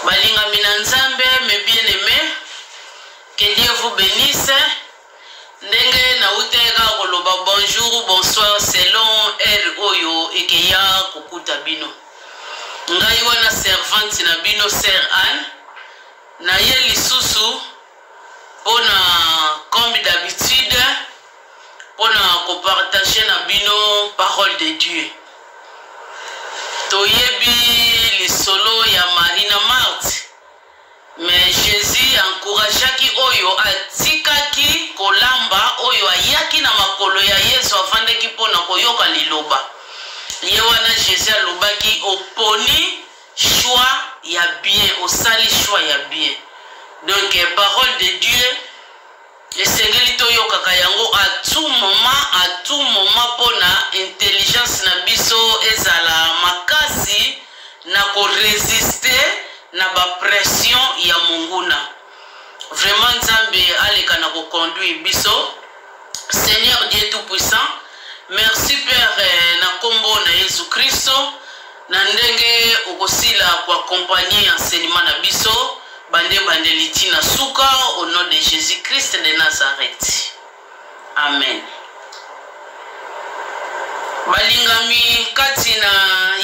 Balingami na Nzambe, mes bien-aimés, que Dieu vous benisse. Ndenge nawutaki kaka koloba bonjour ou bonsoir selon heure oyo ekeya kokuta bino. Ngai wana servante na bino sœur Anne, naye lisusu pona comme d'habitude pona ko partager na bino parole de Dieu. Toyebi lisolo ya Marie na Marthe, mais Jesus encourageaki oyo atikaki kolamba, oyo ayaki na makolo ya Yesu afandaki pona koyoka liloba. Ye wana Jesus alobaki oponi choix ya bien, osali choix ya bien. Donc parole de Dieu Esengeli toyokaka yango à tout moment, à tout moment pona intelligence na biso ezala makasi na ko resister na ba pression ya monguna. Vraiment Nzambe aleka na ko conduire biso. Seigneur Dieu tout puissant, merci Père na kombo na Yesu Christo na ndenge okosila ko accompagner enseignement na biso. Bande ebandeli ti na suka au nom de Jesus Christ de Nazareth. Amen. Balingami kati na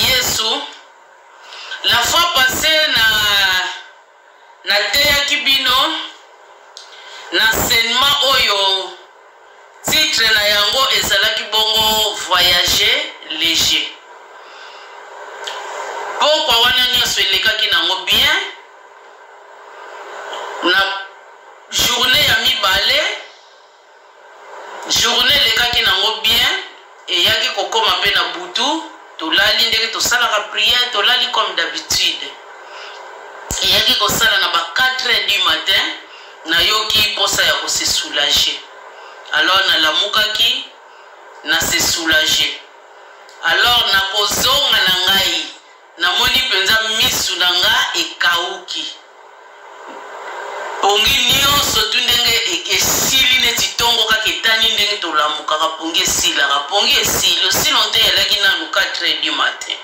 Yesu, la fois passée na nateyaki bino na enseignement oyo titre na yango ezalaki bongo voyager léger. Pokwa wana nyonso elekaki nango bien. Na journée ya mibale, journée elekaki nango bien, eyaki kokoma mpe na butu, tolali ndenge tosalaka prière, tolali comme d'habitude. Eyaki kosala na ba 4 heures du matin, nayoki mposa ya ko se soulager. Alors nalamukaki na se soulager. Alors nakozonga na ngai Namoni penza misu na nga ekawuki. Pongi nionso tu ndenge esili neti tongo kaka etani ndenge tolamukaka pongi esilaka. Pongi esili aussi longtemps eyalaki nanu 4 heures du matin.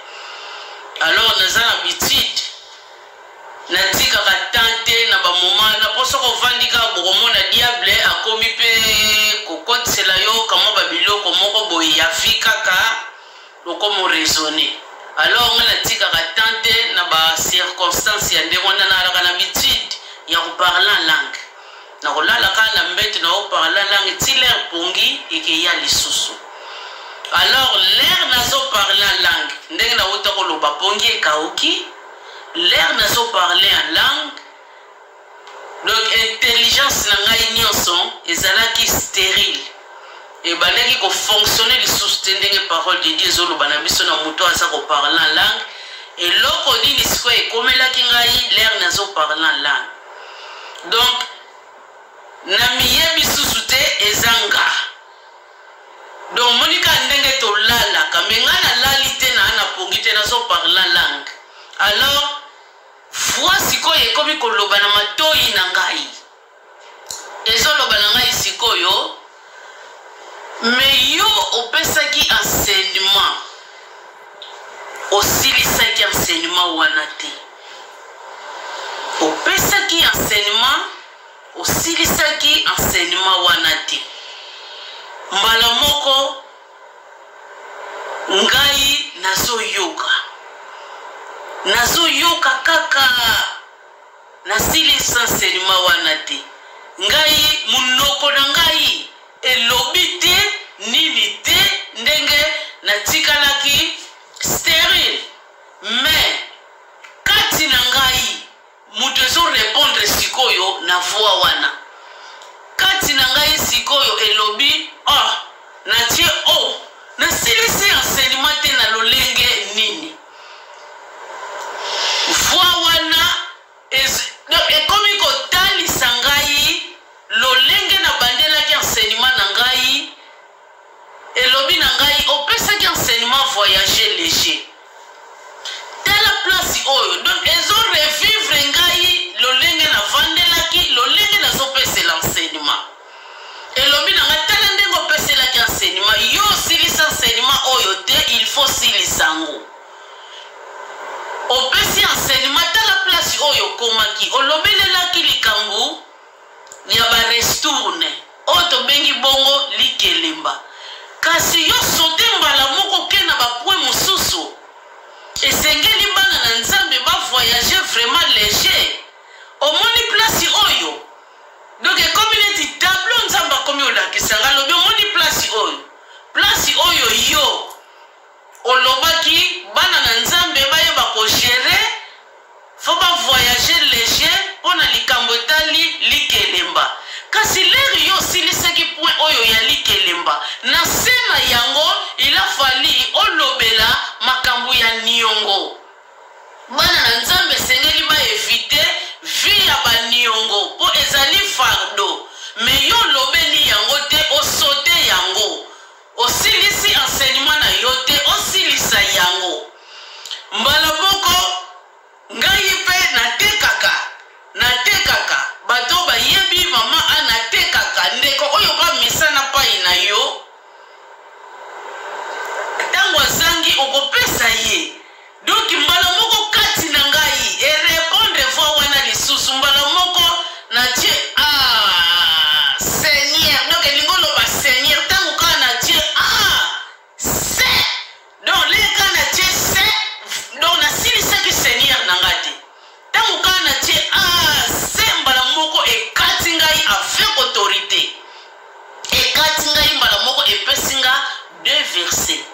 Alors naza na habitude natikaka temps te na ba moment wana po soki ovandi kaka bokomona diable akomi pe kokotisela yo kamwa ba biloko moko boye ya vie kaka. Okomo raisonner alors nga natikaka temps te na ba circonstances ya ndenge wana, nalaka na habitude ya ko parler en langue, nakolala kaka na mbeto nako parler en langue ti l'heure pongi ekeya lisusu. Alors l'heure nazo parler en langue ndenge nawuta koloba pongi ekawuki, l'heure nazo parler en langue Donc intelligence na ngai nionso ezalaki sterile, ebandaki ko fonctionner lisusu te ndenge parole de Dieu ezoloba na biso na mutu aza ko parler en langue. Eloko nini sikoyo ekomelaki ngai l'heure nazo parler en langue? Donc na miyebi susu te eza nga. Donc omoni kaka ndenge tolalaka, mais ngai nalali te, naa na pongi te, nazo parler en langue. Alors Voix sikoyo ekomi koloba na matoyi na ngai. Ezoloba na ngai sikoyo, mais yo opesaki enseignement, osilisaki enseignement wana te. Opesaki enseignement, osilisaki enseignement wana te. Mbala moko Ngai nazo yoka nazo yoka kaka nasilisa enseignement wana te ngai munoko na ngai elobi te nini te ndenge natikalaki sterile mais kati na ngai Mutu ezo repondre sikoyo na voix wana kati na ngai sikoyo elobi oh natie oh nasilisi enseignement te na lolenge nini voix wana donc ekomi kotalisa ngai lolenge na bandelaki enseignement na ngai Elobi na ngai opesaki enseignement voyager leger tala place oyo donc ezo revivre ngai lolenge na vandelaki lolenge nazo pesela enseignement elobi na ngai tala ndenge opeselaki enseignement yo osilisa enseignement oyo te il faut silisa. Kasi yo saute mbala moko oke na ba point mosusu. Esengeli bana na Nzambe ba voyager vraiment leger. Omoni place oyo? Donc ekomi neti tableau Nzambe akomi olakisa nga alobi omoni place oyo? Place oyo yo olobaki bana na Nzambe bayeba ko gerer, faut ba voyager leger mpo na likambo etali likelemba. Kasi l'heure yo osilisaki point oyo ya likelemba, na se na yango il a fallu olobela makambo ya niongo. Bana na Nzambe esengeli ba eviter vie ya ba niongo mpo ezali fardeau. Mais yo olobeli yango te, o sauter yango. Osilisi enseignement na yo te, osilisa yango. Mbala moko, ngai pe natekaka, natekaka, bato oyo bayebi mama a natekaka, ndeko oyo ba mesana pai na yo, tango azangi okopesa ye. Donc mbala moko kati na ngai e repondre voix wana lisusu mbala moko natie ah Seigneur donc elingi oloba Seigneur tango kaka natie ah se donc leke kaka natie se donc nasilisaki Seigneur na ngai te tango kaka natie ah se mbala moko ekati ngai avec autorité ekati ngai mbala moko epesi nga deux versets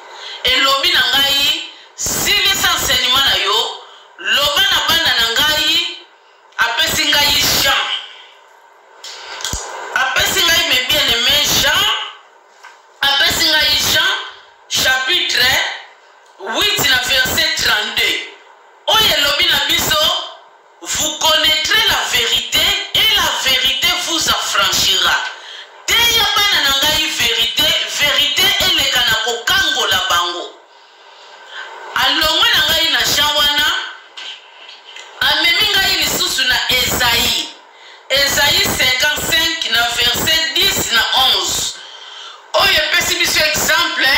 elobi na ngai Silisa enseignement na yo, loba na bana na ngai, apesi ngai Jean. Apesi ngai mes bien-aimés Jean, apesi ngai Jean chapitre 8 na verset 32. Oyo elobi na biso vous connaitrez la verite et la verite vous affranchira. Teya bana na ngai verite, verite eleka na kokangola bango. Alongwe na ngai na champ wana, amemi ngai lisusu na Esaïe. Esaïe 55 na verset 10 na 11. Oyo epesi biso exemple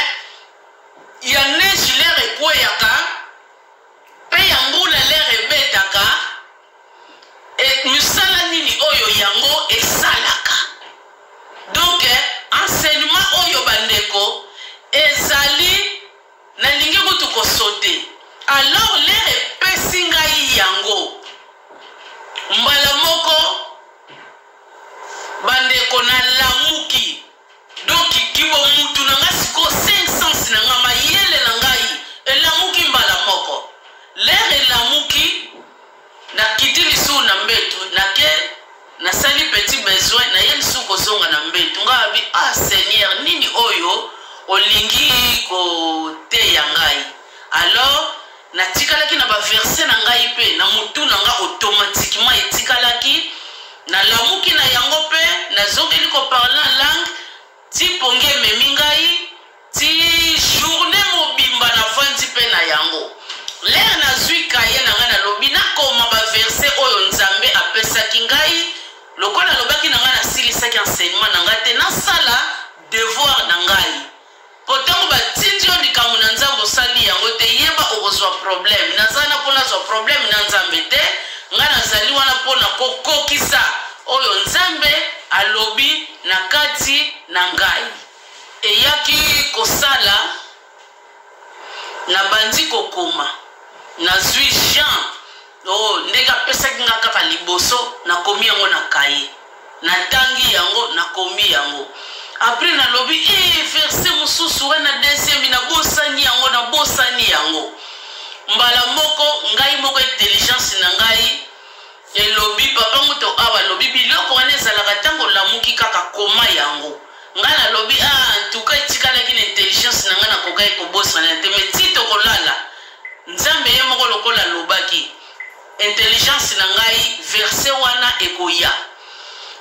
ya neige lere ekweyaka Pe ya mbula lere ebetaka e misala nini oyo yango esalaka? Donc enseignement oyo bandeko ezali nalingi kutu ko sauter alors lere epesi ngai yango mbala moko bandeko nalamuki. Donc kibomutu na nga sikoyo 5 sens na nga mayele na ngai elamuki mbala moko. L'heure elamuki nakiti lisusu na mbetu nake nasali petit besoin naye lisusu kozonga na mbetu nga abi ah Seigneur nini oyo olingi koteya ngai alors natikalaki na ba verset na ngai pe na mutu na nga automatiquement etikalaki Nalamuki na yango mpe nazongeli ko parler en langue ti pongi ememi ngai ti journee mobimba navandi mpe na yango. L'heure nazui cahier na ngai nalobi nakoma ba versets oyo Nzambe apesaki ngai lokola alobaki na ngai nasilisaki enseignement na ngai te nasala devoir na ngai. Po tango ba tindi yo likambo na nzambe osali yango te yeba okozua problème naza wana po nazua problème na nzambe te nga nazali wana po na ko kokisa oyo nzambe alobi na kati na ngai eyaki kosala na bandi kokoma nazui Jean oh ndenge apesaki nga kaka liboso nakomi yango na cahier natangi yango nakomi yango après nalobi eh verset mosusu wana deuxième nabosani yango nabosani yango mbala moko ngai moko intelligence na ngai elobi papa moto awa alobi biloko wana ezalaka ntango olamuki kaka koma yango ngai nalobi ah ntuka etikalaki na intelligence na ngai nakokaki kobosana te mais ti tokolala Nzambe ye moko lokola alobaki intelligence na ngai verset wana ekoya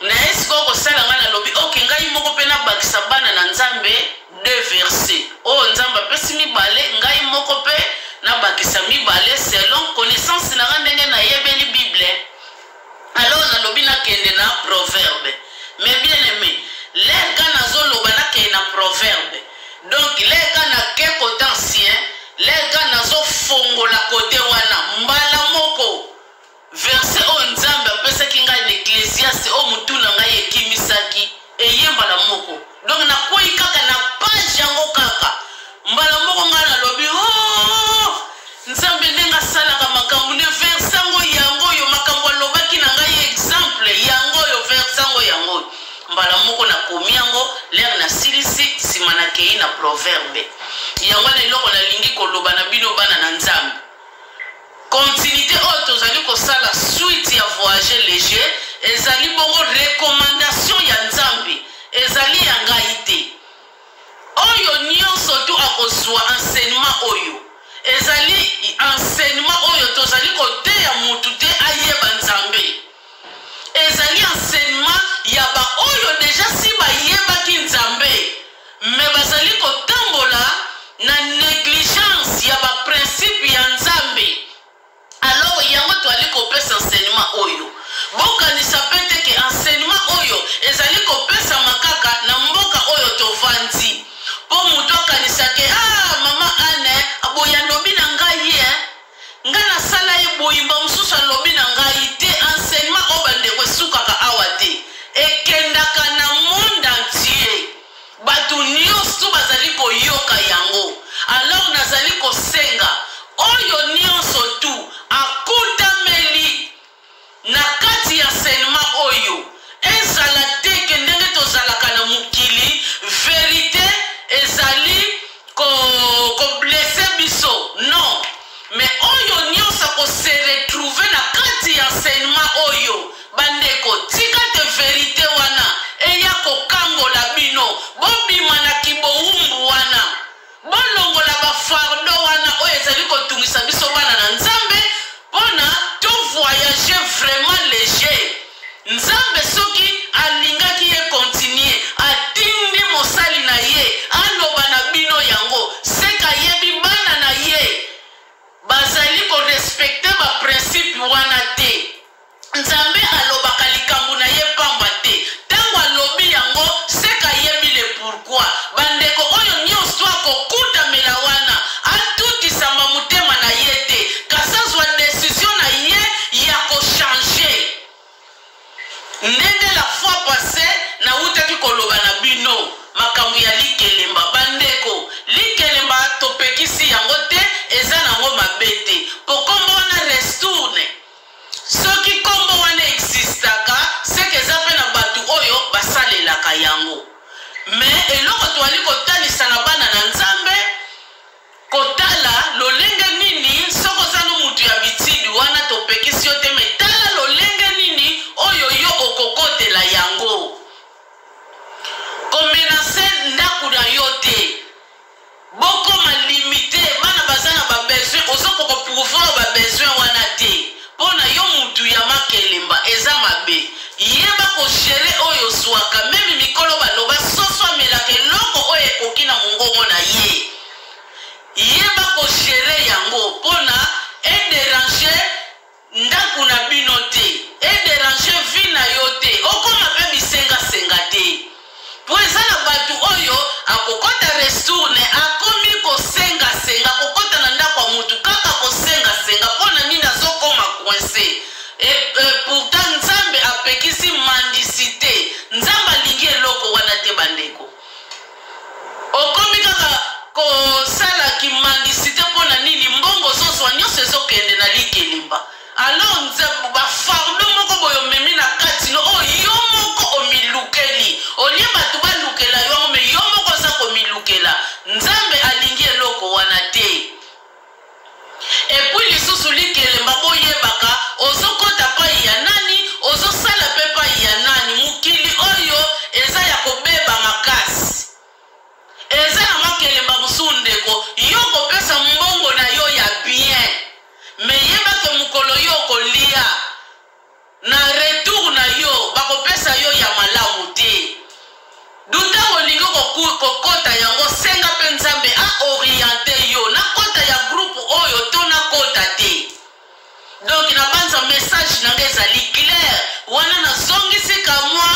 naye sikoyo kosala ngai nalobi ok ngai moko pe nabakisa bana na Nzambe deux versets oyo Nzambe apesi mibale ngai moko pe nabakisa mibale selon connaissance na ngai ndenge nayebeli bible alors nalobi nakende na proverbe mais bien aime l'heure ka nazoloba nakende na proverbe donc l'heure ka nake kote ancien l'heure ka nazofongola kote wana mbala moko verset oyo nzambe apesaki ngai na ecclesiaste oyo motu na ngai ekimisaki eye mbala moko donc nakwei kaka na page yango kaka. Proverbe. Yango wana eloko nalingi koloba na bino bana na Nzambe. Continuité oyo tozali kosala suite ya voyage léger ezali bongo recommandation ya Nzambe, ezali ya ngai te. Oyo nionso tu akozua enseignement oyo, ezali enseignement oyo tozali koteya mutu te ayeba Nzambe. Ezali enseignement ya ba oyo dejà si bayebaki Nzambe mais bazali kotambola na negligence ya ba principes ya Nzambe. Alors yango toali kopesa enseignement oyo. Bokanisa pe te ke enseignement oyo ezali kopesama kaka na mboka oyo tovandi. Po mutu akanisa ke ah mama Anne boye alobi na ngai hein. Nga nasala ye boye mba mosusu alobi na ngai te. Enseignement oyo bandeko esukaka awa te. Ekendaka na monde entier. Batu nionso bazali koyoka yango alors nazali kosenga oyo nionso tout akutameli na kati ya enseignement oyo ezala te ke ndenge tozalaka na mokili verite ezali ko ko blesser biso non mais oyo nionso ako se retrouver na kati ya enseignement oyo Bandeko tika te verite wana eya kokangola bino, bobima na kibowumbu wana, bolongola ba fardeaux wana oyo ezali kotungisa biso bana na Nzambe pona to voyager vraiment leger. Nzambe soki alingaki ye continuer atindi mosali na ye aloba na bino yango seke ayebi bana na ye bazali ko respecter ba principes wana te. Nzambe alobaka likambo na ye pamba te. Tango alobi yango, seke ayebi le pourquoi. Ba ndeko oyo nionso akokutamela wana, atutisama motema na ye te, kasi azwa decision na ye ya ko changer. Ndenge la fois passee nawutaki koloba na bino makambo ya likelemba. Ba ndeko, likelemba topekisi yango te, eza nango mabe te. Po kombo wana restourne. Soki kombo wana existaka seke eza pe na batu oyo basalelaka yango mais eloko toali kotalisa na bana na nzambe kotala lolenge nini soki oza no mutu ya bitidi wana topekisi yo te mais tala lolenge nini oyo yo okokotela yango ko menacer ndaku na yo te. Bokoma limite bana baza na ba besoin ozo koko pourvoir ba besoin wana te pona yo mutu ya makelemba eza mabe yeba ko gerer oyo ozuaka meme mikolo baloba soso amelaka eloko oyo ekoki na mungongo na ye yeba ko gerer yango pona e deranger ndaku na bino te e deranger vie na yo te okoma pe bisenga senga te po eza na batu oyo akokota restourne akomi kosenga senga akokota na ndaku ya mutu kaka kosenga senga po na nini azokoma coince et pourtant nzambe apekisi mendicite nzambe alingi eloko wana te bandeko Okomi kaka kosala ki mendicite pona nini mbongo ozozua nionso ezokende na likelemba alors ba fardeau moko boye omemi na kati no oyo yo moko omilukeli au lieu batu balukela yo yango mais yo moko oza komilukela Nzambe alingi eloko wana te. Et puis lisusu likelemba boyebaka ozo kota payi ya nani ozo sala pe payi ya nani mokili oyo eza ya kobeba makasi eza na makelemba mosusu ndeko yo okopesa mbongo na yo ya bien mais yeba ke mokolo yo okolia Na retour na yo bakopesa yo ya malamu te du tango olingi kokota yango senga pe nzambe a oriente yo nakota ya groupe oyo to nakota te donc na banza message na nga ezali clair wana nazongisi ka mwa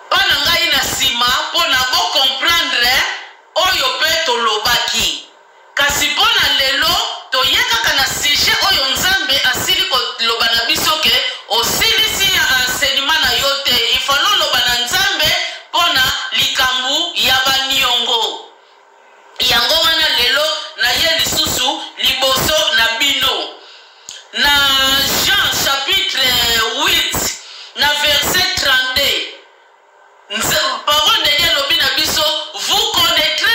pa na ngai na sima po na bo comprendre oyo pe tolobaki. Kasi mpo na lelo, toye kaka na sujet oyo Nzambe asili koloba na biso ke osilisi ya enseignement na yo te, il fallait oloba na Nzambe mpo na likambu ya ba niongo. Yango wana lelo naye lisusu liboso na bino. Na Jean chapitre 8 na verset 32, Parole de Dieu elobi na biso, vous connaitrez.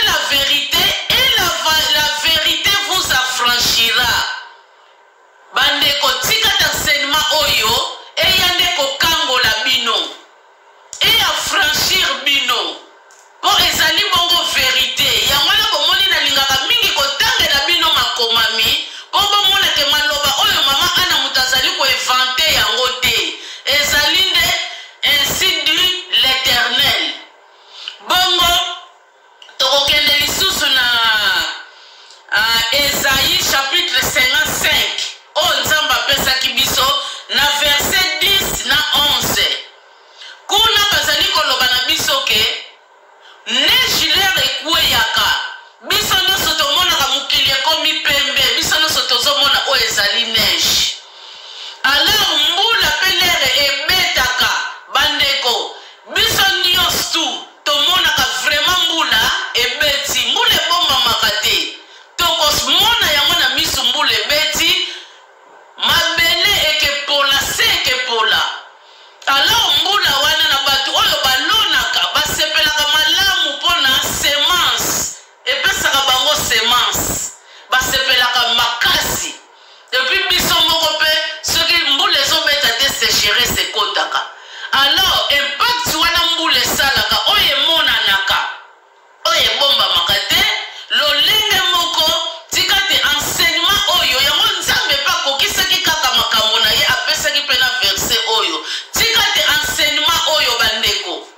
Epola. Alors mbula wana na bato oyo balonaka basepelaka malamu mpo na semence, epesaka bango semence, basepelaka makasi. Et puis biso moko mpe soki mbula ezobeta te, sécheresse ekotaka. Alors impact wana mbula esalaka, oyo emonanaka, oyo ebombamaka te, lolenge moko tika te enseignement oyo yango Nzambe mpe akokisaki kaka makambo na ye, apesaki mpe na verset oyo. Tika te enseignement oyo, bandeko,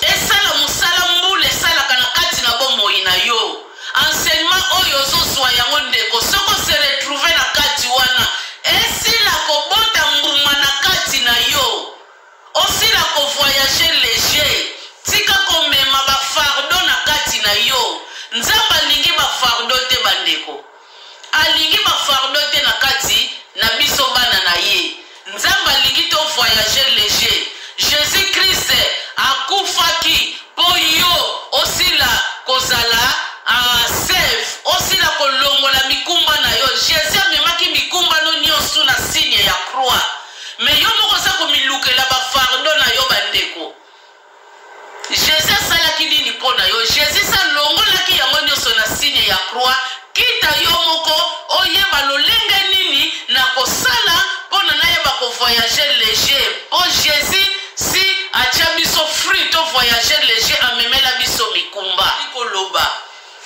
esala mosala mbula esalaka na kati na bomoi na yo. Enseignement oyo ozozwa yango, ndeko, soki ose retrouve na kati wana, esila kobota mbuma na kati na yo, osila kovoyage léger. Tika komema bafardeau na kati na yo. Nzambe alingi bafardeau te, bandeko, alingi bafardeau te na kati na biso bana na ye. Nzambe alingi to voyage léger. Jésus Christ akufaki mpo yo osila kozala safe, osila kolongola mikumba na yo. Jésus amemaki mikumba no nyonso na signe ya croix, mais yo moko oza komilukela bafardeau na yo. Bandeko, Jésus asalaki nini mpo na yo? Jésus alongolaki yango nyonso na signe ya croix. Kita yo moko oyeba lolenge nini na kosala mpo na nayeba kovoyage léger, mpo Jésus si atia biso free to voyage léger, amemela biso mikumba koloba.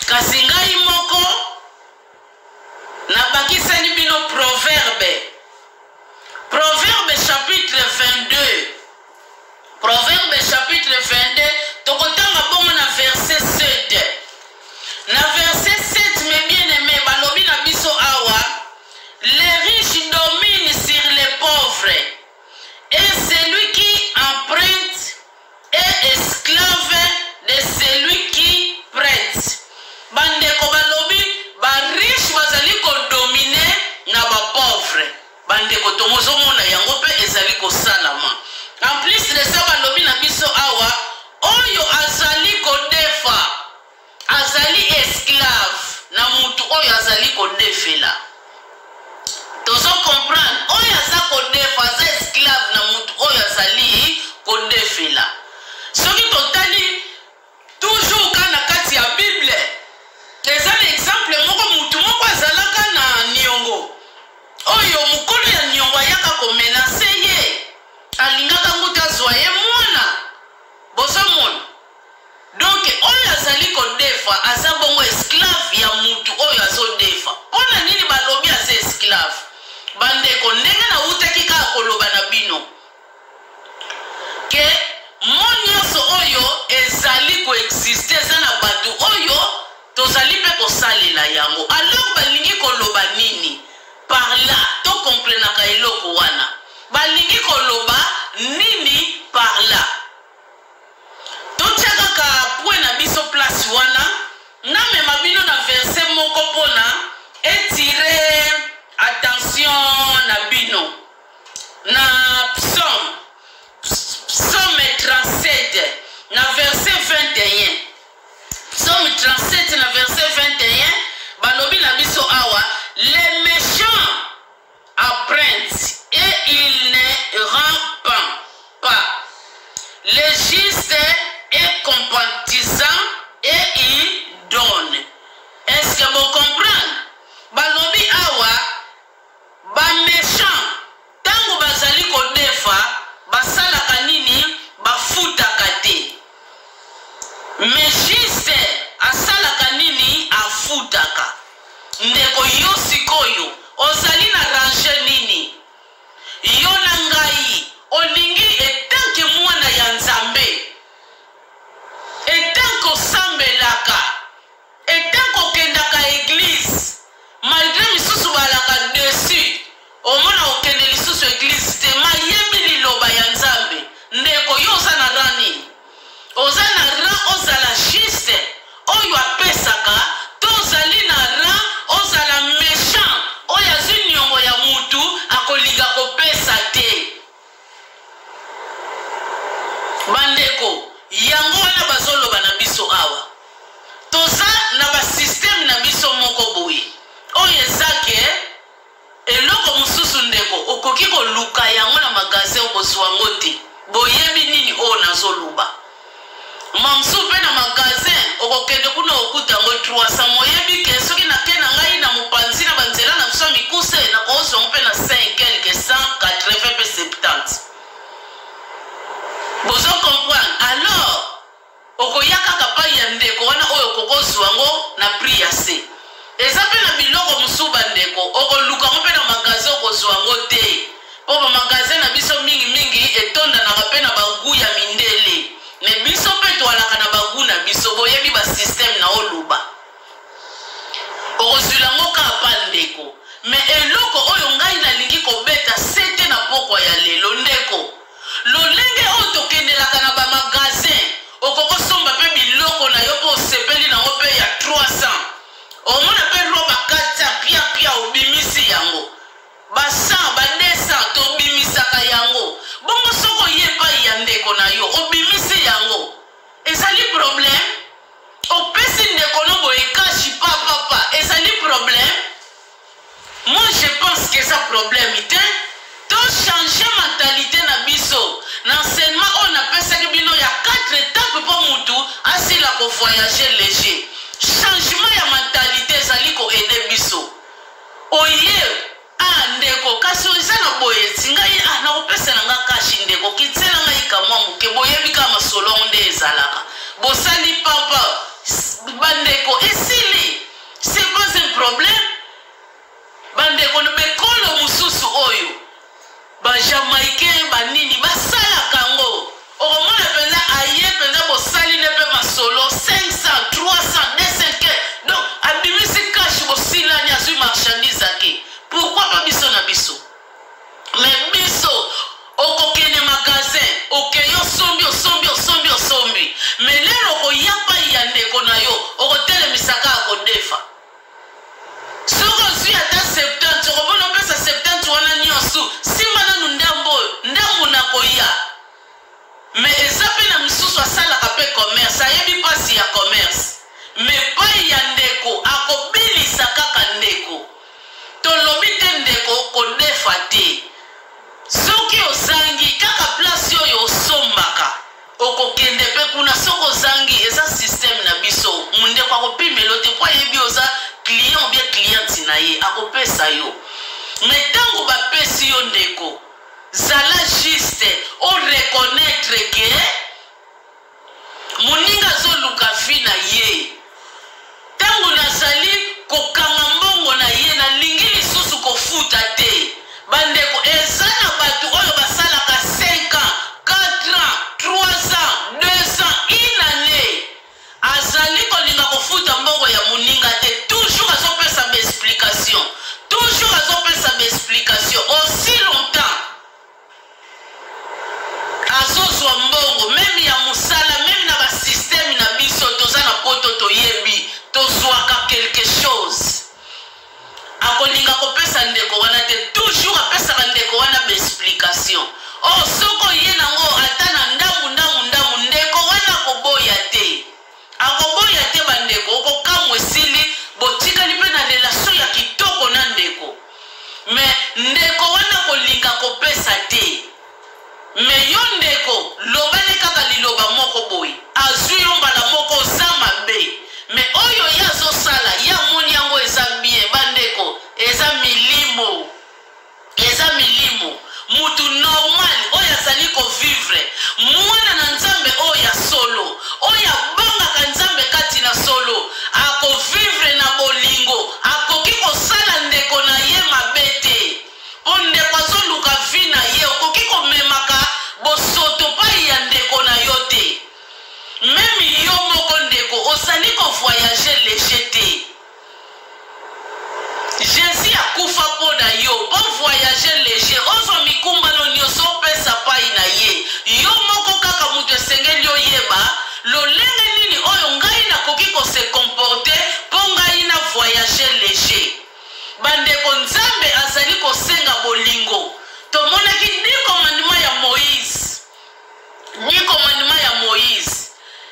Kasi ngai moko nabakiseli bino Proverbe, Proverbe chapitre 22. Proverbe chapitre 22, tokotanga bongo na verset 7. Na verset 7, mes bien-aimés, balobi na biso awa: "Les riches dominent sur les pauvres et celui qui emprunte est esclave de celui qui prête." Bandeko, balobi bariche bazali kodominer na bapauvre. Bandeko, tozomona yango mpe ezali kosalama. En plus de ça, balobi na biso awa, oyo azali kodefa azali esclave na mutu oyo azali kodefela. Tozo comprendre? Oyo aza kodefa aza esclave na mutu oyo azali kodefela. Soki totali toujours ka na kati ya Bible, eza na exemple moko, mutu moko azalaka na niongo, oyo mokolo ya niongo ayaka komenacer ye, alingaka nguta azwa ye mwana. Bozomona? Donc oyo azali kodefa aza bongo esclave ya mutu oyo azodefa. Mpo na nini balobi aza esclave? Bandeko, ndenge nawutaki kaka koloba na bino ke mo nyonso oyo ezali koexister eza na bato oyo tozali mpe kosalela yango. Alors balingi koloba nini par là? Tokomprenaka eloko wana, balingi koloba nini par là? Totia kaka point na biso place wana. Namema bino na verset moko mpona etire attention na bino na psaume 37 na verset 21. Psaume 37 na verset 21, balobi na biso awa: "Les méchants empruntent et ils ne rendent pas. Le juste est compatissant et il donne." Est-ce que vous comprenez? Balobi awa, baméchant ntango bazali kodefa, basalaka nini? Bafutaka te. Mais juste asalaka nini? Afutaka. Ndeko, yo sikoyo ozali na rang nini? Yo na ngai, olingi etanke mwana ya Nzambe, etanke osambelaka, etanke okendaka église, malgré misusu balaka dessus, omona okende lisusu église te, mayebi liloba ya Nzambe. Ndeko, yo oza na rang nini? Oza na rang ozala juste oyo apesaka, to ozali na rang ozala méchant oyo azwi niongo ya mutu, akolinga kopesa te? Bandeko, yango wana bazoloba na biso awa, toza na basystème na biso moko boye oyo eza ke eloko mosusu, ndeko, okoki koluka yango na Okozwa yango te. Boyebi nini oyo nazoloba? Mamsu mpe na magasin okokende kuna okuta yango 300. Moyebi ke soki nake na ngai na mopanzi na banzela na biso ya mikuse, nakozwa yango mpe na 5 quelque 180 mpe 70. Bozo comprendre? Alors okoya kaka pai ya ndeko wana oyo okokozwa yango na prix ya se. Eza mpe na biloko mosusu, bandeko, okoluka yango mpe na magasin, okozwa yango te, mpo bamagasin na biso mingimingi etondanaka mpe na bagoût ya mindele. Me biso mpe toalaka na bagoût na biso. Boyebi basystème na oloba, okozwila yango kaka pa ndeko. Me eloko oyo ngai nalingi kobeta sete na pokwa ya lelo, ndeko, lolenge oyo tokendelaka na bamagasin, okokosomba mpe biloko na yo mpo osepeli nango mpe ya 300, omona mpe roba 400 pia pia, obimisi yango ba 100, ba 200, tobimisaka yango bongo. Soki oye epai ya ndeko na yo, obimisi yango, ezali problème? Opesi ndeko no boye cash papapa, ezali problème? Moi, je pense que eza problème te. Tochange mentalité na biso. Na enseignement oyo napesaki bino ya 4 étapes mpo mutu asila kovoyage léger, changement ya mentalité ezali koaider biso. Oye, ah ndeko, kasi eza na boye ti ngai, ah, nakopesa na nga cash. Ndeko, kitiela ngai kamwa moke. Boyebi kaka masolo yango nde ezalaka. Bosali pampa, bandeko, esili, c'est pas un problème. Bandeko, bekolo mosusu oyo bajamaïcain banini basalaka yango, okomona mpenza aye mpenza, bosali nde mpe masolo 500, 300, 200, donc abimisi cash, bosilani, azwi marchandise, ake. Pourquoi pas biso na biso? Me biso okokende magasin, okei, osombi, osombi, osombi, osombi, me lelo okoya pai ya ndeko na yo, okotelemisa kaka kodefa. Soki ozwi ata 70, okomona opesa 70 wana nyonso, nsima nanu ndambo oyo, ndambo na koya. Me eza mpe na misusu asalaka mpe commerce, ayebi mpasi ya commerce, me pai ya ndeko akobilisa kaka. Ndeko, tolobi te ndeko kodefa te. Soki ozangi kaka place oyo osombaka, okokende mpe kuna. Soki ozangi, eza système na biso, ndeko akopimelo te mpo ayebi oza client ou bien cliente na ye, akopesa yo. Me ntango bapesi yo, ndeko, zala juste oreconnaître ke moninga azoluka vie na ye. Ntango nazali kokanga mbongo na ye, nalingi lisusu kofuta te. Bandeko, eza na bato oyo basalaka 5 ans, 4 ans, 3 ans, 2 ans, une année, azali kolinga kofuta mbongo ya moninga te. Toujours azopesa baexplication, toujours azopesa baexplication, aussi longtemps azozwa mbongo même ya mosala. Même na basystème na biso, toza na Poto, toyebi tozwaka quelque chose, akolinga kopesa ndeko wana te. Toujours apesaka ndeko wana baexplication. Or soki oye nango ata na ndambu ndambu ndambu, ndeko wana akoboya te, akoboya te. Bandeko, okokamwa, esili, botikali mpe na relation ya kitoko na ndeko. Me ndeko wana kolinga kopesa te. Me yo ndeko, lobani kaka liloba moko boye, azwi yo mbala moko, oza mabe. Me oyo ye azosala, ye amoni yango eza bien. Bandeko, eza milimo, eza milimo. Mutu normal oyo azali kovivre, mwana na Nzambe oyo ya solo, oyo abangaka Nzambe kati na solo, akovivre na bolingo, akoki kosala ndeko na ye mabe te, mpo ndeko azoluka vie na ye. Okoki komemaka bosoto pai ya ndeko na yo te. Même yo moko ndeko, ozali kovoyage léger te. Jésus akufa mpo na yo mpo voyage léger, ozwa mikumbano nyonso, opesa pai na ye. Yo moko kaka moto esengeli oyeba lolenge nini oyo ngai nakoki kose comporter mpo ngai na voyage léger. Bandeko, Nzambe azali kosenga bolingo. Tomonaki 10 commandement ya Moïse, 10 commandement ya Moïse,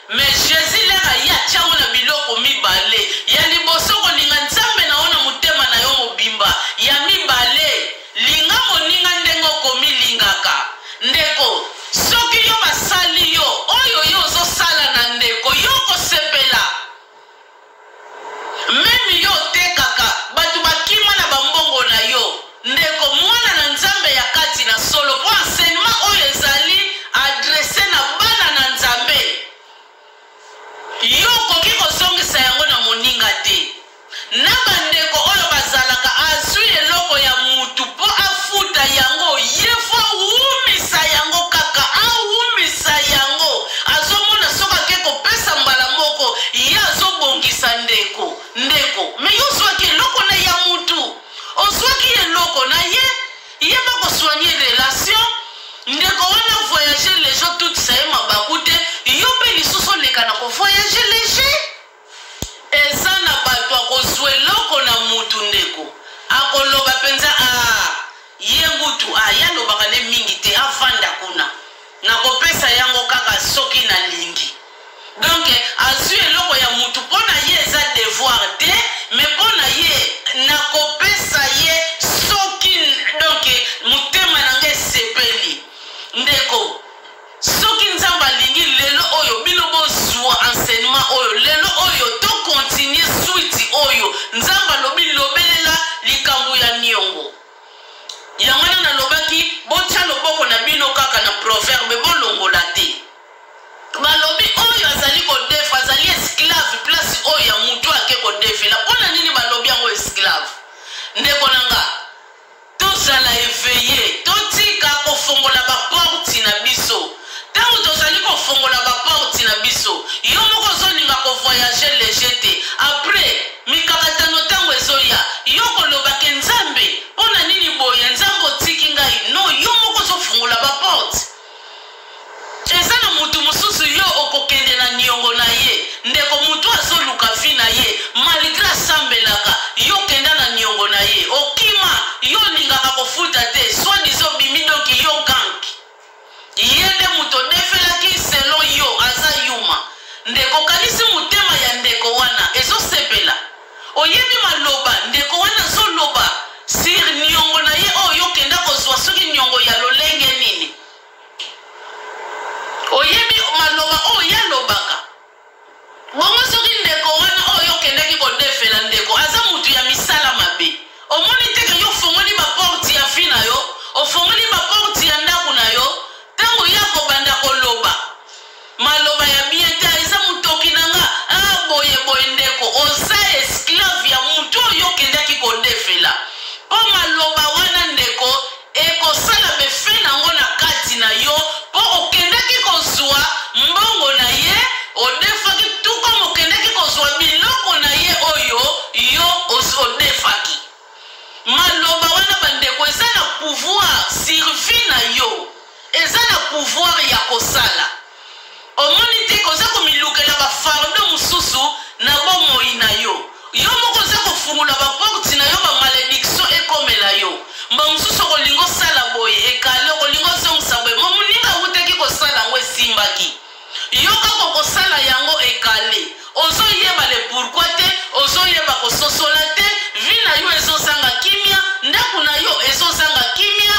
mais Jésus lere aye, atiango na biloko mibale. Ya liboso, kolinga Nzambe na yo na motema na yo mobimba. Ya mibale, linga moninga. Ndeko, soki yo basali yo oyo yo ozosala na ndeko, yo okosepela? Meme yo otekaka, batu bakima na ba mbongo na yo. Ndeko, mwana na Nzambe ya kati na solo, po enseignement oyo ezali adresse na bana na Nzambe. Yo okoki kozongisa yango na moninga te. Na ba ndeko oyo bazalaka azui eloko ya mutu po afuta yango ye faut awumisa yango kaka awumisa yango azomona soki ake kopesa mbala moko ye azobongisa ndeko ndeko mais yo ozuaki eloko na ya mutu ozuaki eloko na ye yeba ko soigner relation ndeko wana voyager leger otutisa ye mabaku te yo pe lisusu oleka na ko voyager leger. Eza na batu akozua eloko na mutu ndeko akoloba penza aah ye kutu ah ye alobaka nde mingi te afanda kuna nakopesa yango kaka soki nalingi donc azui eloko ya mutu po na ye eza devoir te mais po na ye nakopesa ye soki donc motema na nga esepeli ndeko. Soki Nzambe alingi lelo oyo bino bozua enseignement oyo lelo oyo to continuer suite oyo Nzambe alobi lobelela likambo ya niongo. Yango wana nalobaki botia loboko na bino kaka na proverbe bolongola te. Balobi oyo azali kodefa azali esclave place oyo ya mutu ake kodefela. Pona nini balobi yango esclave? Ndeko na nga. Tozala eveille, totika kofongola ba porte na biso. Tango tozali kofongola ba porte na biso, yo moko ozolinga ko voyager leger te. Après, mikakatano tango ezoya, yo okoloba ke Nzambe, pona nini boye, Nzambe otiki ngai. Non, yo moko ozofungola ba porte. Eza na mutu mususu yo okokende na niongo na ye ndeko mutu azoluka vie na ye malgre asambelaka yo kenda na niongo na ye okima yo olingaka kofuta te soit disant obimi donc yo gank ye nde mutu odefelaki selon yo aza yuma ndeko okanisi motema ya ndeko wana ezosepela oyebi maloba ndeko wana azoloba sur niongo na ye oyo yo okenda kozua soki niongo ya lolenge nini Oyebi maloba oyo ye alobaka? Bongo soki ndeko wana oyo yo okendaki kodefela ndeko aza mutu ya misala mabe, omoni te ke yo ofongoli ba porte ya vie na yo, ofongoli ba porte ya ndaku na yo, tango ye akobanda koloba maloba ya bien te, ah eza mutoki na nga, ah boye boye, ndeko oza esclave ya mutu oyo yo okendaki kodefela, po maloba wana ndeko Ekosala b'effet nango na kati na yo po okendaki kozua mbongo na ye odefaki tout comme okendaki kozua biloko na ye oyo yo odefaki. Maloba wana ba ndeko eza na pouvoir sur vie na yo. Eza na pouvoir ya kosala. Omoni te que oza komilukela ba fardeaux mosusu na bomoi na yo? Yo moko oza kofungola ba portes na yo ba maledictions ekomela yo. Mbala mosusu okolinga osala boye, ekale, okolinga ozongisa boye, mais moninga awutaki kosala yango esimbaki. Yo kaka okosala yango ekale. Ozoyeba le pourquoi te, ozoyeba kososola te, vie na yo ezozanga kimia, ndaku na yo ezozanga kimia.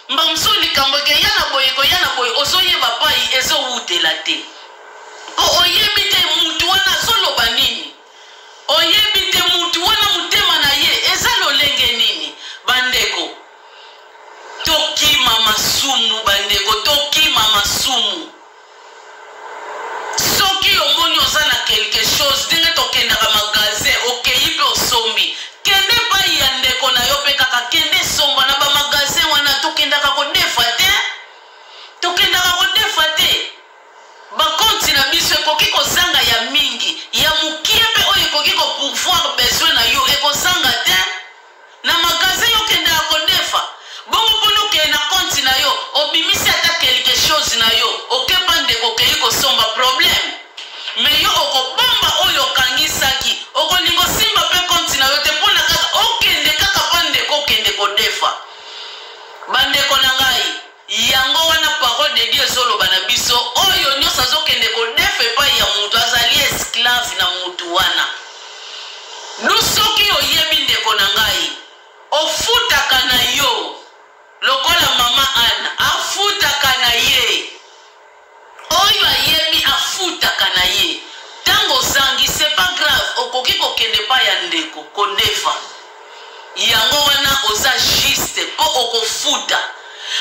Mbala mosusu likambo ekeya na boye ekoya na boye ozo yeba payi ezo wutela te po oyebi te mutu wana azo loba nini oyebi te mutu wana motema na ye eza lolenge nini ba ndeko tokima masumu ba ndeko tokima masumu. Soki omoni oza na quelque chose ndenge tokendaka magasin okeyi pe osombi kende epayi ya ndeko na yo pe kaka kende somba na ba magasin wana tokendaka kodefa te tokendaka kodefa te ba compte na biso ekoki kozanga ya mingi ya mukie pe oyo ekoki ko pourvoir besoin na yo ekozanga te. Na magasin yo okendaka kodefa bongo pona okende na compte na yo obimisi ata quelque chose na yo oke pa ndeko okeyi kosomba problème mais yo okobomba oyo okangisaki okolinga osimba pe compte na yo te pona kaka okende kaka pa ndeko okende kodefa ba ndeko na ngai yango wana parole de Dieu ezoloba na biso oyo nionso azokende kodefa epayi ya mutu azali esclave na mutu wana Du soki oyebi ndeko na ngai ofutaka na yo lokola mama Anna afutaka. Oza juste mpo okofuta.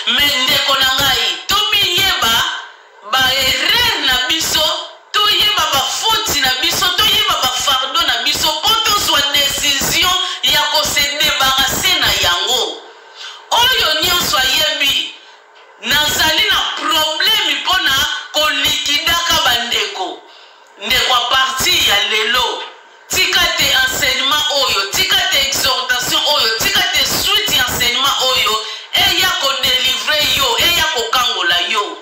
Mais ndeko na ngai, tomiyeba ba erreurs na biso, toyeba ba fautes na biso, toyeba ba fardeaux na biso mpo tozwa decision ya ko se debarrasser na yango. Oyo nionso ayebi nazali na problème mpo na ko liquidaka ba ndeko. Ndeko a partir ya lelo tika te enseignement oyo, tika te exhortation oyo, tika te suite ya enseignement oyo eya ko delivrer yo, eya kokangola yo.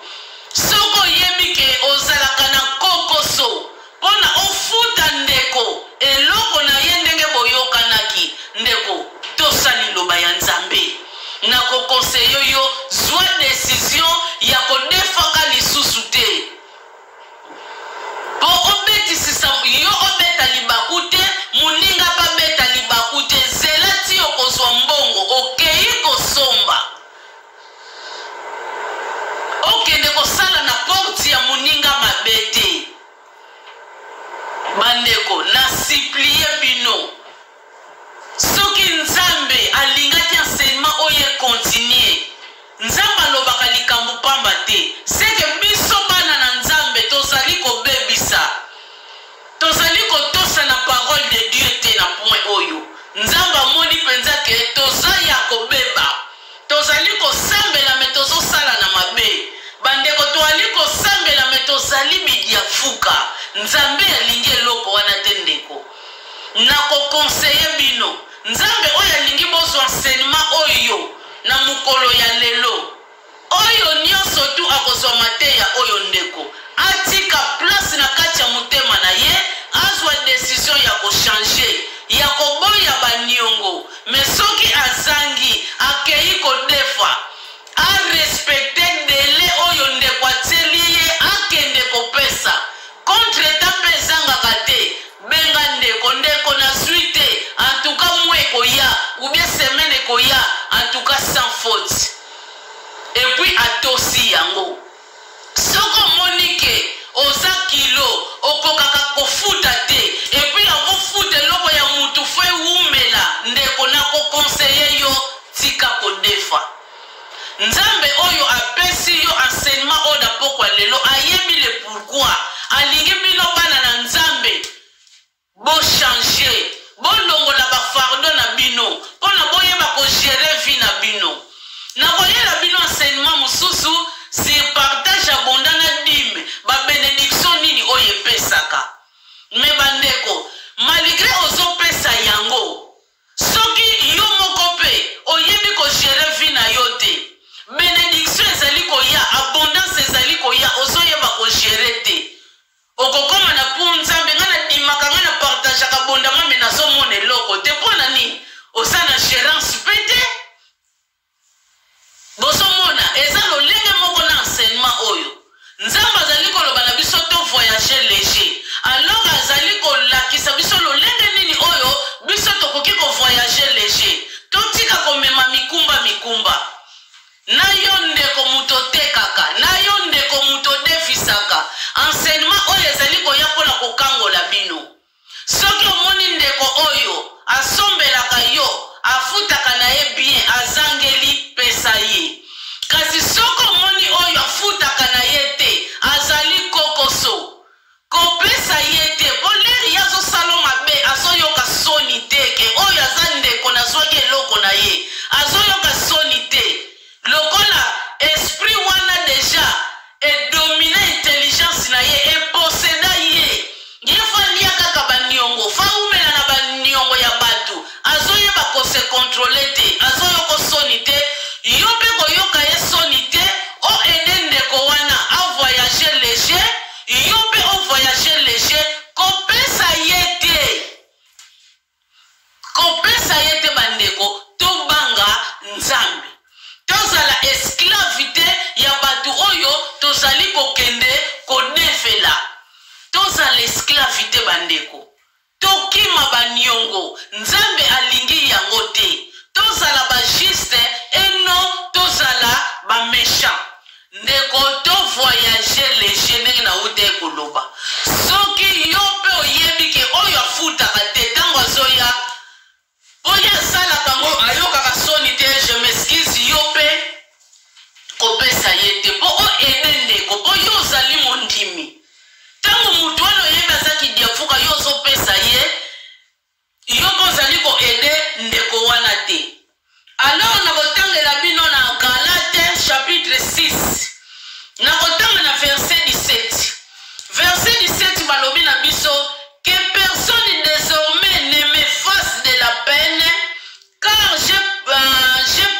Soki oyebi ke ozalaka na kokoso pona ofuta ndeko eloko na ye ndenge boyokanaki, ndeko tosa liloba ya Nzambe. Nako conseiller yo zua decision ya kodefaka lisusu te. Po obetisisa yo obeta libaku te muninga pe abeta libaku te zela ti okozua mbongo okeyi kosomba okende kosala na porte ya muninga mabe te ba ndeko na supplie bino Soki Nzambe alingaki enseignement oyo e continuer, Nzambe alobaka likambo pamba te, ce que biso bana na Nzambe tozali kobebisa, tozali kotosa na parole de Dieu te na point oyo. Nzambe amoni penza que toza ya kobeba, tozali kosambela mais tozosala na mabe. Bandeko toali kosambela mais tozali bidiafuka. Nzambe alingi eloko wana te ndeko. Nako conseiller bino, Nzambe oyo alingi bozwa enseignement oyo na mokolo ya lelo. Oyo nionso tout akozwa mateya oyo ndeko, atika place na kati ya motema na ye, azwa decision ya ko changer, ya koboya ba niongo, mais soki azangi, akeyi kodefa, a respecter delai oyo ndeko atieli ye akende kopesa. Contre temps pe ezangaka te, benga ndeko, ndeko nazui te, en tout cas mois ekoya ou bien semaine ekoya, en tout cas sans faute. Et puis atosi yango. Soki omoni que oza kilo, okokaka kofuta te, et puis avant ofuta eloko ya mutu faut ewumela, ndeko nako conseiller yo tika kodefa. Nzambe oyo apesi yo enseignement oyo na pokwa lelo ayebi le pourquoi alingi bino bana na Nzambe bo changer bolongola ba fardeau na bino pona boyeba ko gerer vie na bino. Nakoyela bino enseignement mosusu sur partage abondant na dime ba benediction nini oyo epesaka. Mais ba ndeko malgre ozo pesa yango Soki yo moko pe oyebi ko gerer vie na yo te, benediction ezali koya, abondance ezali koya, ozo yeba ko gerer te. Okokoma na pour Nzambe, nga na dimaka, nga na partageaka abondamment mais nazo mona eloko te, pona nini? Oza na gerance pe te. Bozo mona, eza lolenge moko na enseignement oyo. Nzambe azali koloba na biso to voyager leger. Alors azali kolakisa biso lolenge nini oyo biso tokoki ko voyager leger. Totika komema mikumba mikumba. Na yo ndeko moto otekaka, na yo ndeko moto odefisaka, enseignement oyo ezali koya mpo na kokangola bino. Soki omoni ndeko oyo asombelaka yo afutaka na ye bien azangeli pesa ye kasi soki omoni oyo afutaka na ye te azali kokoso kopesa ye te po lere ye azosalo mabe azoyoka soni te ke oyo aza ndeko nazwaki eloko na ye azoyoka soni te lokola esprit wana dejà e domina intelligence na ye, e posseda ye, ye faut alia kaka ba niongo, faut awumela na ba niongo ya batu, azo yeba ko se controler te, azo yoko soni te, yo pe koyoka ye soni te, o aider ndeko wana a voyager leger, yo pe o voyager leger, kopesa ye te. Kopesa ye te ba ndeko tobanga nzambe tozala esclave te ya batu oyo tozali kokende kodefela tozala esclave te ba ndeko tokima ba niongo nzambe alingi yango te tozala ba juste et non tozala ba mechant Ndeko to voyager leger ndenge na wutaki koloba soki yo pe oyebi ke oyo afutaka te tango azoya po ye asalaka ngo ayokaka soni te ye te mpo oede ndeko, mpo yo ozali mondimi. Ntango moto wana oyebi aza kidiafuka, yo ozopesa ye, yo mpo ozali koede ndeko wana te. Alors nakotangela bino na Galate chapitre 6, nakotanga na verset 17. Verset 17 balobi na biso que personne désormais ne me fasse de la peine, car je,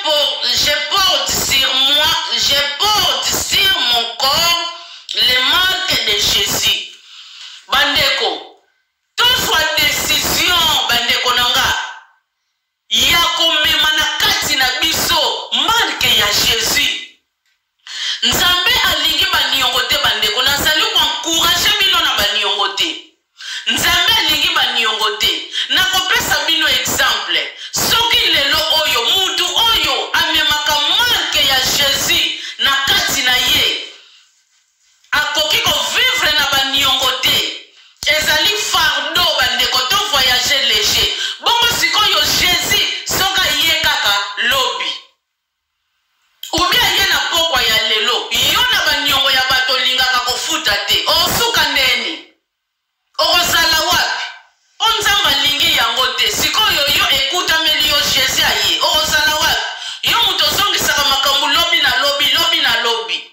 por, je porte sur moi, je porte sur mon corps les marques de Jésus. Bandeko, tozwa décision, bandeko na nga, ya komema na kati na biso marque ya Jésus. Nzambe alingi baniongo te, bandeko. Nazali koencourager bino na baniongo te. Nzambe alingi baniongo te. Nakopesa bino exemple. Soki lelo oyo mutu oyo amemaka marque ya Jésus na kati na ye akoki kovivre na baniongo te, ezali fardeau, bandeko. To voyage léger. Bongo sikoyo Jésus soki aye kaka lobi, ubi aye na pokwa ya lelo, yo na baniongo ya bato olingaka kofuta te, osuka ndeni? Okozala wapi? Mpo Nzambe alingi yango te. Sikoyo yo ekutameli yo, Jésus aye, okozala wapi? Yo moto ozongisaka makambo lobi na lobi, lobi na lobi,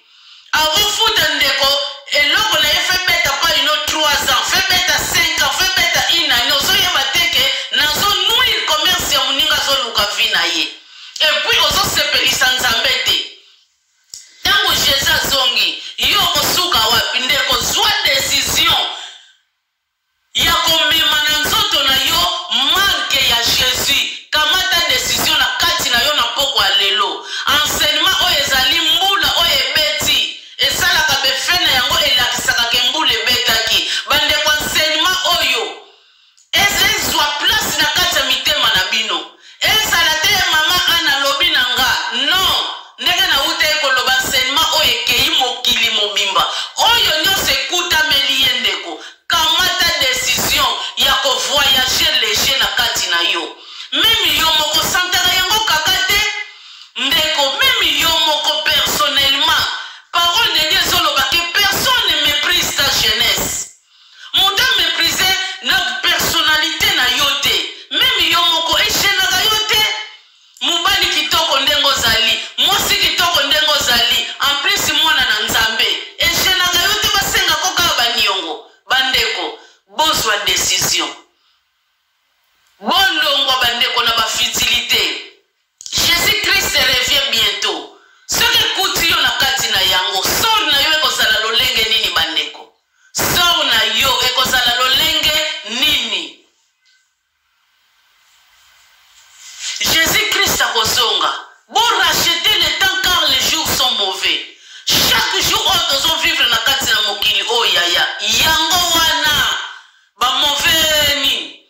akofuta ndeko eloko na ye, fe beta pa ino 3 ans, fe beta 5 ans, fe beta une année. Ozoyeba te ke nazonuire commerce ya moninga, azoluka vie na ye, et puis ozosepelisa Nzambe te. Ntango Jésus azongi, yo okosuka wapi? Ndeko, zwa décision ya komema na nzoto na yo marque ya Jésus. Kamata décision na kati na yo na pokwa ya lelo. Enseignement oyo ezali mbula oyo ebeti, esalaka befe na yango, elakisaka ke mbula ebetaki. Bandeko, enseignement oyo ezwa place na kati ya mitema na bino. Ezala te mama Ana alobi na nga. Non, ndenge nauta ye koloba, enseignement oyo ekei mokili mobimba. Oyo nyonso ekutameli ye, ndeko, kamata décision ya kovoyage léger na kati na yo. Même yo moko santaka yango kaka te, ndeko. Même yo moko personnellement, parole de Dieu ezoloba ke personne ne méprise ta jeunesse. Moto améprise na personnalité na yo te. Même yo moko egênaka yo te. Mobali kitoko ndenge ozali, mwasi kitoko ndenge ozali, en plus mwana na Nzambe, egênaka yo te basengako kaka baniongo? Bandeko, bozwa décision, bolongwa, bandeko, na bafutilité. Jésus Christ revient bientôt. Soki ekuti yo na kati na yango, sort na yo ekozala lolenge nini? Bandeko, sort na yo ekozala lolenge nini? Jésus Christ akozonga. Boracheter le temps, car les jours sont mauvais. Chaque jour oyo tozovivre na kati na mokili oyo, yaya, yango wana bamauvais nini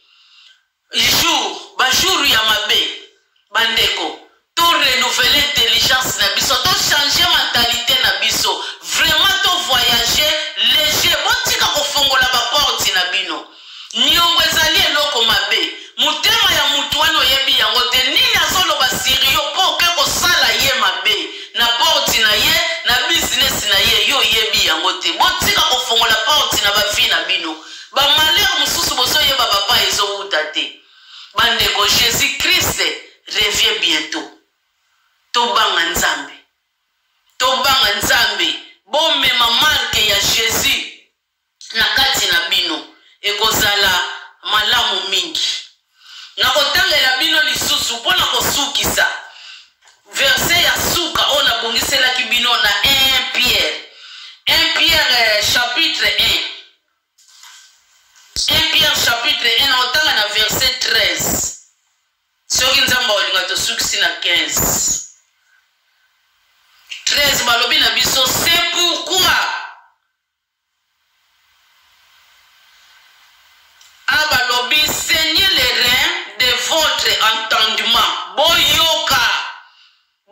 jour, bajour ya mabe. Bandeko, to renouveler intelligence na biso, tochange mentalité na biso, vraiment tovoyage léger. Botika kofongola baporte na bino. Niongo ezali eloko mabe. Motema ya mutu wana oyebi yango te, nini azoloba sur yo mpo oke kosala ye mabe na porte na ye, na business na ye, yo oyebi yango te. Botika kofongola porte na bavie na bino. Bamalheur mosusu bozoyeba bapa ezowuta te. Bandeko, Jésus Christ revient bientôt. Tobanga Nzambe, tobanga Nzambe. Bomema marque ya Jésus na kati na bino, ekozala malamu mingi. Nakotangela bino lisusu mpo na kosukisa verset ya suka oyo nabongiselaki bino na 1 Pierre, 1 Pierre chapitre 1, 1 Pierre chapitre 1, naotanga na verset 13. Soki Nzambe akolinga, tosukisi na 15. 13 balobi na biso: c'est pourquoi a balobi, ceignez les reins de votre entendement. Boyoka,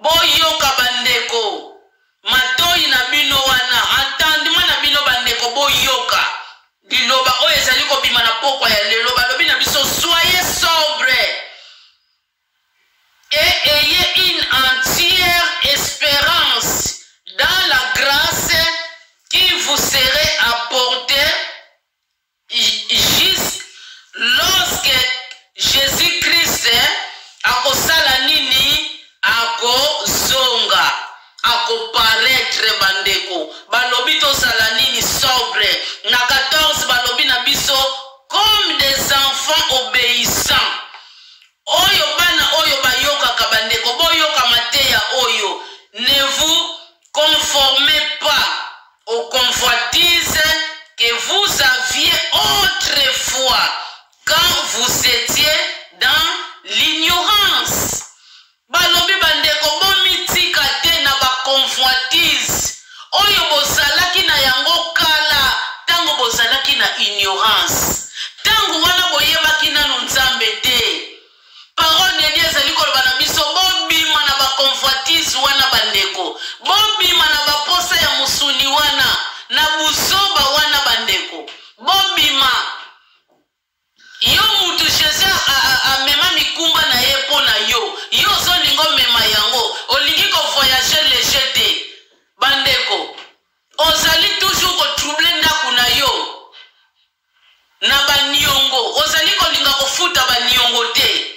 boyoka, bandeko, matoi na bino wana, entendement na bino, bandeko, boyoka liloba oyo ezali kobima na pokwa ya lelo. Balobi na biso: soyez sobre et ayez une entière espérance dans Ako paraitre bandeko. Balobi tozala nini? Sobre. Na 14 balobi na biso comme des enfants obeissants. Oyo bana oyo bayokaka bandeko, boyoka mateya oyo. Ne vous conformez pas aux convoitises que vous aviez autrefois quand vous étiez dans l'ignorance. Balobi bandeko bomitika te na ba convoitise oyo bozalaki na yango kala tango bozalaki na ignorance. Tango wana boyebaki nanu Nzambe te. Parole de Dieu ezali koloba na biso bobima na ba convoitise wana bandeko. Bobima na ba posa ya mosuni wana, na buzoba wana bandeko. Bobima. Yo mutu Jesus amema mikumba na ye po na yo, yo ozo linga omema yango, olingi ko voyager leger te. Bandeko, ozali toujours ko troubler ndaku na yo na ba niongo, ozali kolinga kofuta ba niongo te.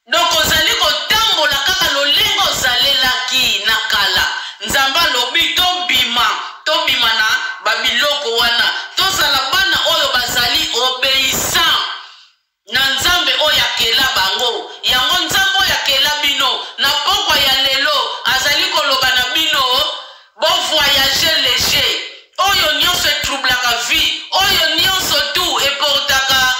Donc ozali kotambola kaka lolenge ozalelaki na kala. Nzambe alobi tobima, tobima na ba biloko wana, tozala bana oyo bazali obeissant na Nzambe oyo akela bango. Yango Nzambe oyo akela bino na pokwa ya lelo azali koloba na bino bo voyager leger. Oyo nionso e troublaka vie, oyo nionso tout e portaka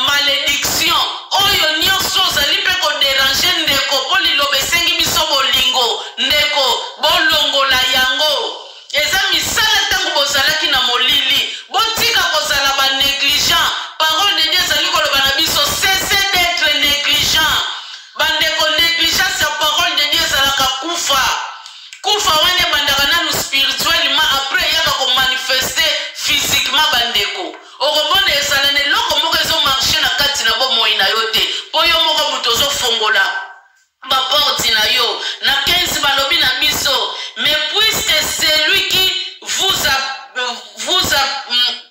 malediction, oyo nionso ozali pe ko deranger ndeko po liloba esengi biso bolingo, ndeko bolongola yango. Eza misala tango bozalaki na molili. Botika kozala ba negligent. Parole de Dieu ezali koloba na biso cessez d'etre negligent. Ba ndeko negligence ya parole de Dieu ezalaka kufa. Kufa wana ebandaka nanu spirituellement après eyaka ko manifester physiquement ba ndeko. Okomona ezala na eloko moko ezo marcher na kati na bomoi na yo te po yo moko mutu ozo fongola ba porte na yo. Na 15 balobi na biso mais puisque celui qui vous a vous a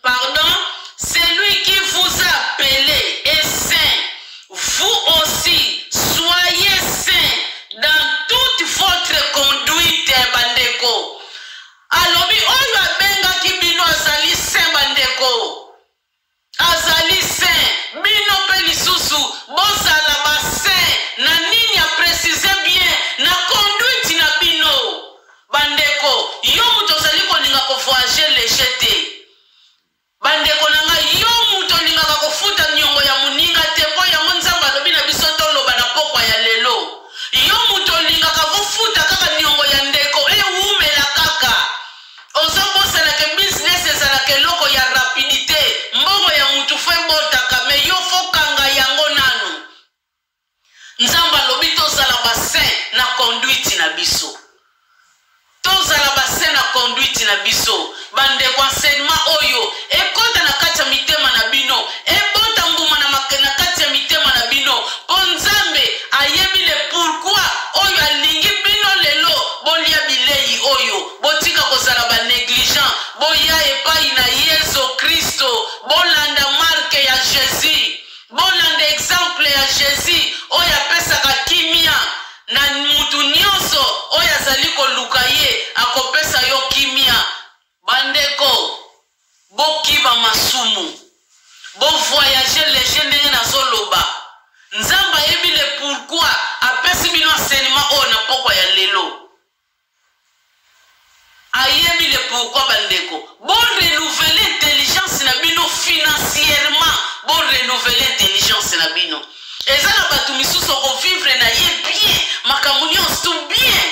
pardon celui qui vous a appele est saint vous aussi soyez saint dans toute votre conduite bandeko alobi oyo abengaki bino azali saint bandeko azali saint bino pe lisusu bozala ba saint na nini a precise bien na conduite na bino bandeko yo moto ozali kolinga ko voyager leger te Ba ndeko na ngai, yo mutu olingaka kofuta niongo ya moninga te po yango Nzambe alobi na biso toloba na pokwa ya lelo. Yo mutu olingaka kofuta kaka niongo ya ndeko ewumela kaka. Ozo bosana ke business ezalaka eloko ya rapidite, mbongo ya mutu faut ebotaka mais yo faut kanga yango nanu. Nzambe alobi tozala ba saint na conduite na biso. Tozala ba saint na conduite na biso. Ba ndeko enseignement oyo ekota na kati ya mitema na bino, ebota mbuma na na kati ya mitema na bino po Nzambe ayebi le pourquoi oyo alingi bino lelo bolia bileyi oyo. Botika kozala ba negligent, boya epayi na Yesu Christo, bolanda marque ya Jesus. Bolanda exemple ya Jesus oyo apesaka kimia na mutu nionso oyo azali koluka ye akopesa yo kimia. Bandeko bokima masumu bo voyager leger ndenge nazo loba Nzambe ayebi le pourquoi apesi bino enseignement oyo na pokwa ya lelo. Ayebi le pourquoi ba ndeko. Bo renouveler intelligence na bino financierement bo renouveler intelligence na bino. Eza na batu misusu oko vivre na ye bien makambo nionso tout bien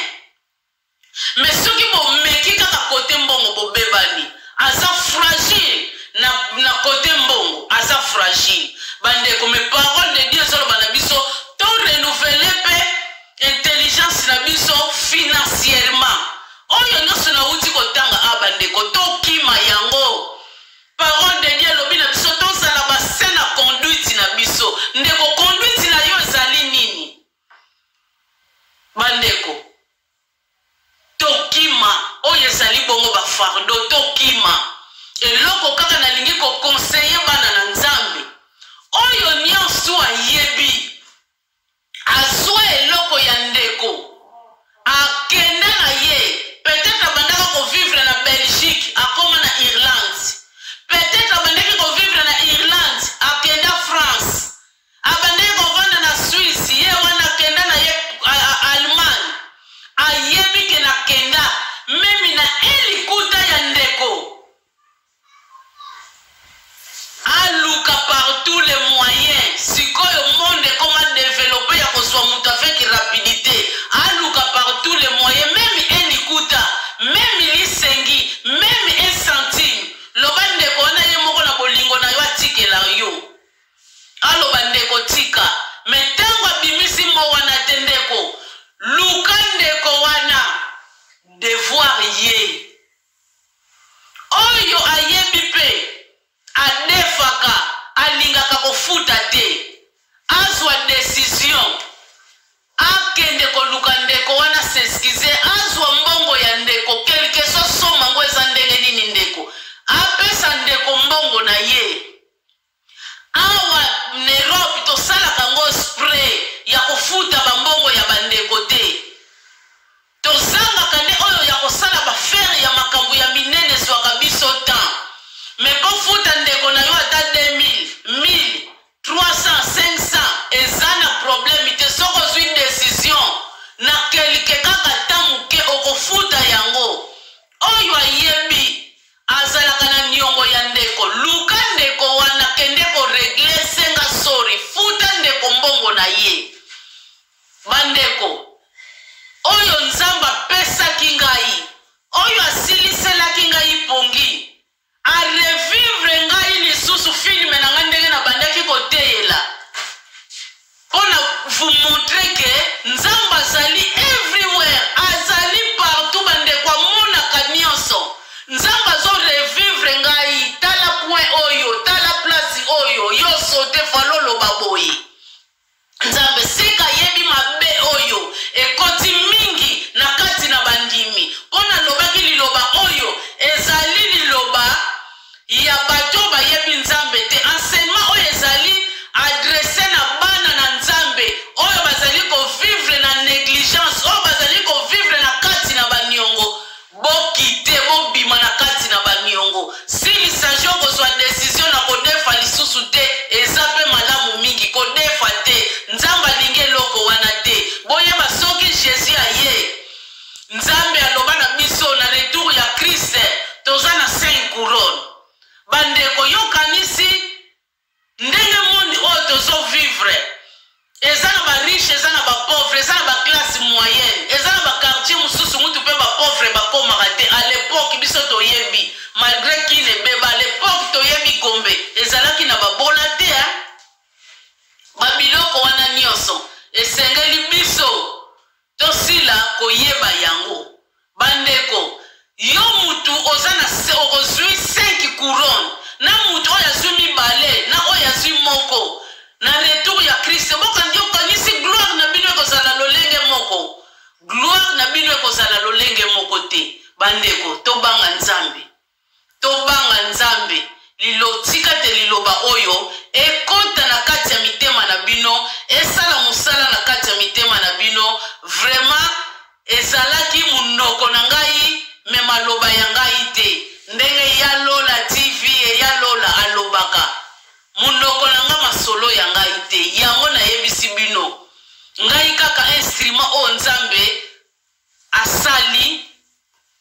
mais soki bo meki kaka cote mbongo bo bebani. Aza fragile na na cote mbongo aza fragile ba ndeko mais parole de Dieu ezo loba na biso to renouveler pe Intelligence na biso financierement. Oyo nionso na wuti kotanga awa ba ndeko tokima yango. Parole de Dieu elobi na biso tozala ba saint na conduite na biso. Ndeko conduite na yo ezali nini? Ba ndeko tokima oyo ezali bongo ba fardeau tokima. Eloko kaka nalingi ko conseiller bana na Nzambe oyo nionso ayebi Azua eloko ya ndeko akenda na ye. Meme na elikuta ya ndeko, aluka par tous les moyens. Sikoyo monde ekoma développé ya kozwa moto avec rapidité. Aluka par tous les moyens, même elikuta, même lisengi, même un centime. Loba ndeko wana ye moko na bolingo na yo atikela yo. Aloba ndeko tika. Me ntango abimisi mo wana te, ndeko luka ndeko wana, devoir ye oyo ayebi mpe adefaka, alingaka kofuta te, azwa décision, akende koluka ndeko wana, s'excuse, azwa mbongo ya ndeko, quelque soit somme yango eza ndenge nini. Ndeko apesa ndeko mbongo na ye. Awa na Europe tosalaka yango spray ya kofuta bambongo ya bandeko te. Tozangaka nde oyo ya kosala ba affaires ya makambo ya minene, ezwaka biso temps. Me bofuta ndeko na yo ata 2000, 1000, 300, 500, eza na problème te. Soki ozwi décision na quelque kaka ta moke, okofuta yango. Oyo ayebi azalaka na niongo ya ndeko, luka ndeko wana, kende korégler, senga sorry, futa ndeko mbongo na ye. Bandeko, oyo Nzambe apesaki ngai, oyo asiliselaki ngai pongi, arevivre ngai lisusu film na ngai ndenge nabandaki koteyela, mpona vous montrer que Nzambe azali everywhere, azali partout. Bandeko, amonaka nyonso. Nzambe azorevivre ngai: tala point oyo, tala place oyo, yo sote faloloba boye. Nzambe sika ayebi mabe oyo ekoti mingi na kati na bandimi, mpo nalobaki liloba oyo ezali liloba ya bato bayebi Nzambe te. Enseignement oyo ezali adressé na bana na Nzambe oyo bazali kovivre na négligence, oyo bazali kovivre na kati na baniongo. Bokite, bobima na kati na baniongo. S'il s'agit okozwa décision na kodefa lisusu te, eza mpe malamu mingi kodefa te. Nzambe alingi eloko wana te. Boyeba, soki Jésus aye, Nzambe aloba na biso na retour ya Christ, toza na 5 couronne. Bandeko, yokanisi ndenge monde oyo tozovivre eza na bariche, eza na bapauvre, eza na baclasse moyenne, eza na baquartier mosusu mutu mpe bapauvre bakomaka te. À l'époque biso toyebi, malgré kine ebeba, à l'époque toyebi Gombe ezalaki na babola te. Babiloko wana nyonso esengeli biso tosila koyeba yango. Bandeko, yo mutu oza na okozwi 5 couronne, na mutu oyo azwi mibale, na oyo azwi moko, na retour ya Kriste, bokandi okanisi gloire na bino ekozala lolenge moko? Gloire na bino ekozala lolenge moko te. Bandeko, tobanga Nzambe, tobanga Nzambe. Lilo tika te liloba oyo ekɔta na kati ya mitema na bino, esala mosala na kati ya mitema na bino. Vraiment ezalaki monoko na ngai, me maloba ya ngai te. Ndenge ya Lola TV, eya Lola alobaka, monoko na nga, masolo ya ngai te. Yango nayebisi bino, ngai kaka instrument oyo Nzambe asali,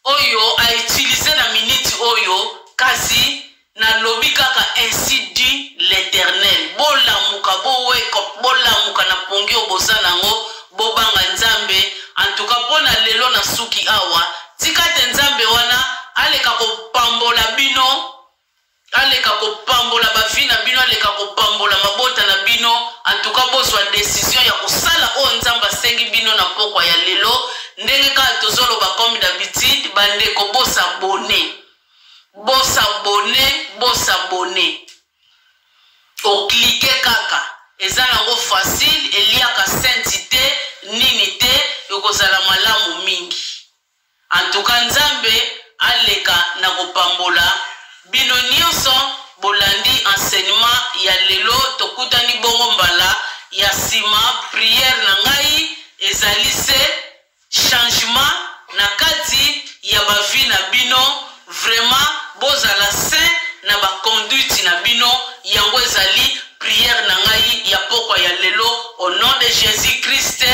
oyo autiliser na miniti oyo. Kasi nalobi kaka "Ainsi dit l'Éternel". Bolamuka, boweka, bolamuka na pongi oyo boza nango, bobanga Nzambe. Antuka mpo na lelo nasuki awa. Tika te Nzambe wana aleka kopambola bino, aleka kopambola bavie na bino, aleka kopambola mabota na bino. Antuka bozwa décision ya kosala oyo Nzambe asengi bino na pokwa ya lelo. Ndenge kaka tozoloba, comme d'habitude, bandeko, bos'abonner, bos'abonner, bos'abonner. Ocliquer kaka, eza nango facile, eliaka senti te, nini te, ekozala malamu mingi. Antuka Nzambe aleka na kopambola bino nyonso bolandi enseignement ya lelo. Tokutani bongo mbala ya nsima. Prière na ngai ezali se changement na kati ya bavie na bino. Vraiment bozala saint na baconduite na bino. Yango ezali prière na ngai ya pokwa ya lelo, au nom de Jésus Christ.